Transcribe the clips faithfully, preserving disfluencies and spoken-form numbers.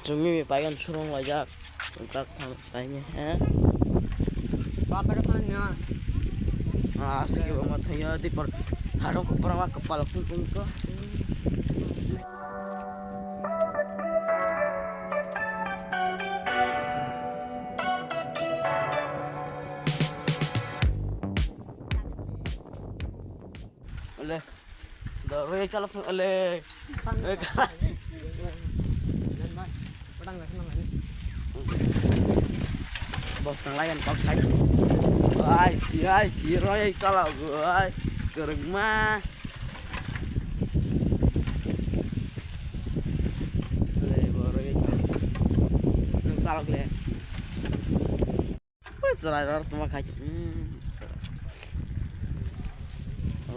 Chwngni paigan surung laijak. Ungkak thang kaini, eh? Bata ka thani na. Ah, asli ba ma thaya di par. Harok parang ma kepal pun pun ko. Ole. Da roi chala phung ole. Bos kang layan kok sai. Ai si ai si roi chala ai. Kereng ma. Le bo roi chala. Nang chala le. Chwrai rok tongma khai. Hmm.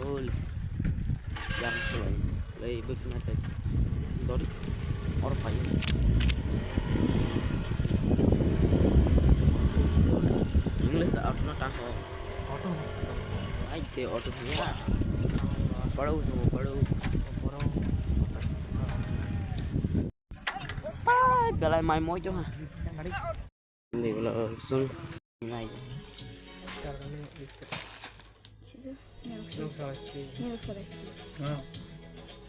Ol. Yang chwrai. Lei bwkhwna tai. Dori. Or pai. English auto na tang ho. Auto. Ai te auto ya. Paro so paro. Paro. Pai belai mai moi jo ha. Ni bela sung. Nai.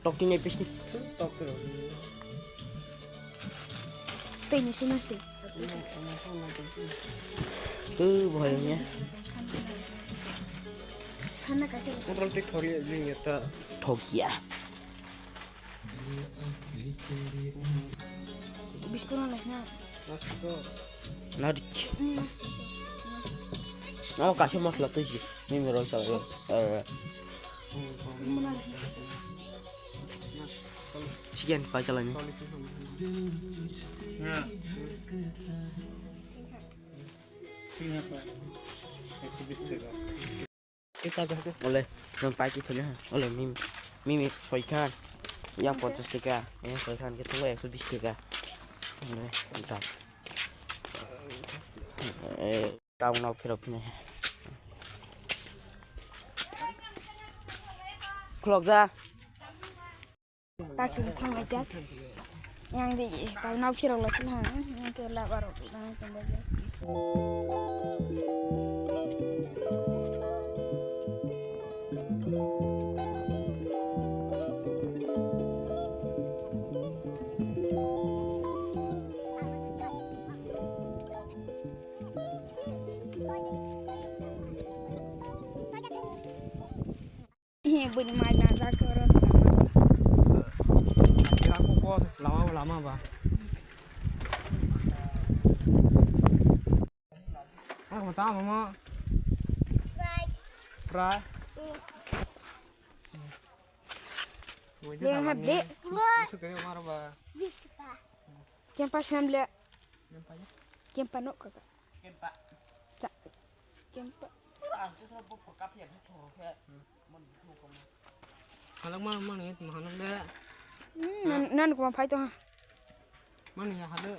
Tok ni pis ni. Tei ni sung nasti. Tu boy ni. Hana ka ke. Motor tik thori ni ta. Thok ya. Biskut no lai na. Narik. Hmm. Oh, kasih masala tuh sih. Ini merah salah. Eh. Chicken pai chala ni. Ole, nang paiki phanya. Ole, mimi, mimi soi khan. Yang ponchas taka, yang soi khan ke thungwa ekso bis taka. Ole, entar. Eh, town no phirok phine. Khulok ja. Taksini thanglaijak. Yang di kau nau phirok lai chwla, yang ke labar rok nang tongbaijak. He, bini mai na jak oro lama. Kira ko ko lama ba, lama ba. Ang mata mama. Fry. Dia habis. Musu kaya mara ba. Kempa sinam le. Kempa no kaka. Kempa. Kempa. Halak mana mana itu mana le. Hmm, nan nan kuma phai to ha. Mana ya halo.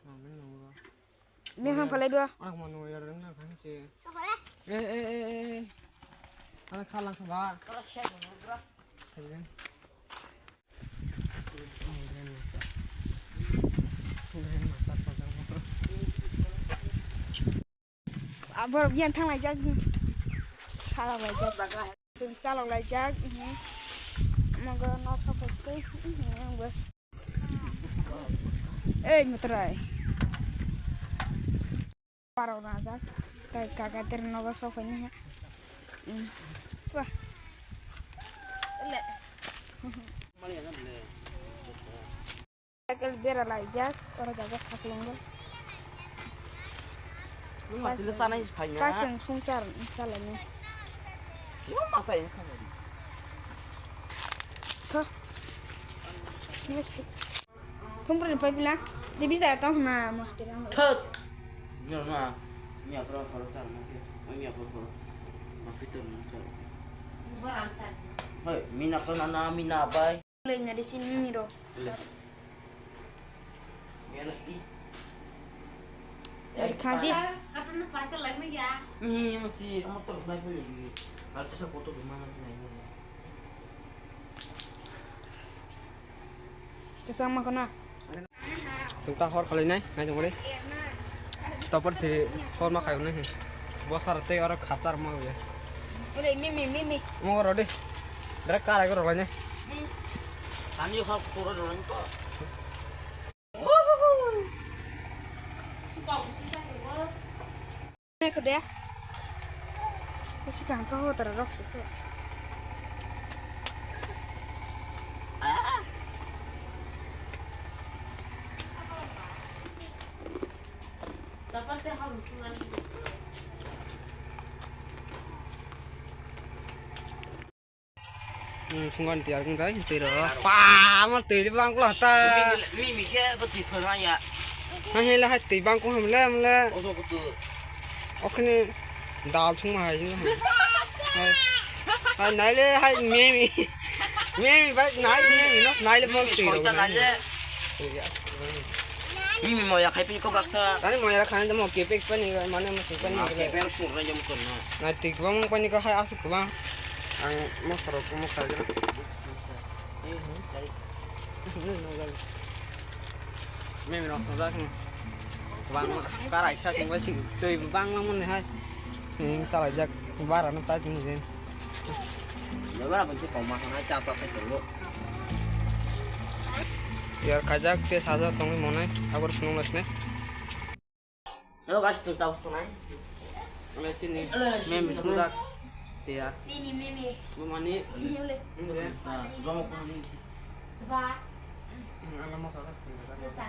Mana mana. Mehang phalai dua. Anak mana ya reng na kan si. Eh eh eh eh. Anak kalang sa ba. Borok yan thang laijak ni. Sala laijak. Chwng chalok laijak. Mogo nok thok thok tei. Ei mutrai. Parok rajak. Tai kaka ter nogo sok ni. Wah. Le. Cycle bera laijak, oro jaga khaklongo. Nung matile sanai phai na. Pasang sungchar salani. Nung masa ini khamari. Tho. Mesti. Thumprani pai pila. Di bisa tong na mesti rang. Thot. Nyo na. Mia pro pro char mo ke. Oi mia pro pro. Mafito mo char. Hoi, mina pro na na mina bai. Play na desi mimi ro. Yes. Yana i. Yar khadi. Kata na fighter life me ya. Ni masi amar to life me lagi. Hal sa koto bimana na. Sang ma khana. Chwng ta hor khwlainai, nai tongmani. Topor si hor ma khaio nai. Bo sar tei oro khapchar ma ya. Ore, mimi, mimi. Mo ro de. Dra karai ko ro nai. Ani hor khoro ro nai ko. Naikho de. Bwswk kha hotara rok se khe. Hmm, sungkan tiar kung tai, twi ro. Pa, ma twi bang kula ta. Mi, mi, mi khe bo twi phai ya. Ha, he la hai twi bang kung ham le, ham le. Oso kutu. Okhne dal sung ma hai. Hai, hai, nai le, hai, me, mi. Me, mi, bai, nai, me, mi, no, nai le, bol twi ro. Nai le. Mimi moya khai pi ko baksa. Tani moya khai jamo kepek pani mane mo sung pani. Ah, kepek sur na jamo sur na. Na tik bang pani ko hai asuk bang. Ang mo soro ko mo khai jana. Mimi no sa jana. Bang karai sa sing bai sing tei bang lang mon hai. Ing salai jak bara no sa sing jin. Bebara bwswk koma khanai cha cha khai tongo. Yar khaijak te sajak tongwi monai abor sunung lasne. Hello guys, chwng tabuk sunai. Ole chini mem sungjak te ya. Chini meme. Bo mani. Ini ole. Ini ya. Sa, romo ko ni. Ba. Ang mo sa sa.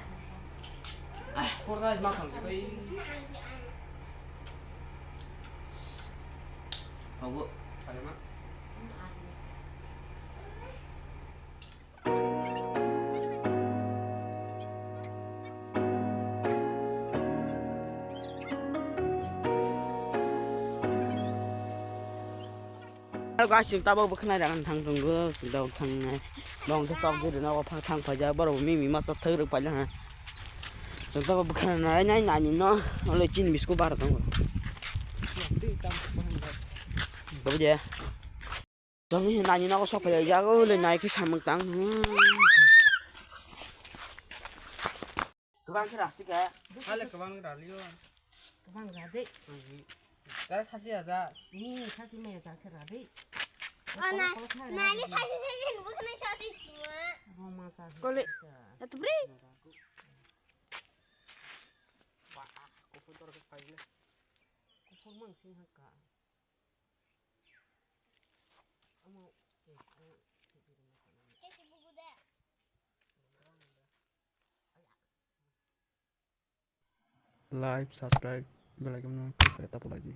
Ah, kursa ma kham bai. Hago. Salima. Guys, chwng tabuk bwkhanai rang thang tongo, chwng tabuk thangnai. Bong khe chok diri nogo phang thang phaijak, borok mimi masa thwk rwk paijak ha. Chwng tabuk bwkhanai nai nai nani no, ole chini biscuit bara tongo. Tabuk je. Jani nani nogo sok phai jago le nai khe samung tang. Kwbang khe rasti khe. Hale kwbang raliyo. Kwbang rade. Tara sasi aja. Ni sasi me ja khe rade. Ana, nani sasi sasi ni bukne sasi. Roma sasi. Kole. Atubri. Ba, kuphur dor khe phai le. Kuphur mang sing hakka. Like, subscribe, bell icon no click khe tapulai di.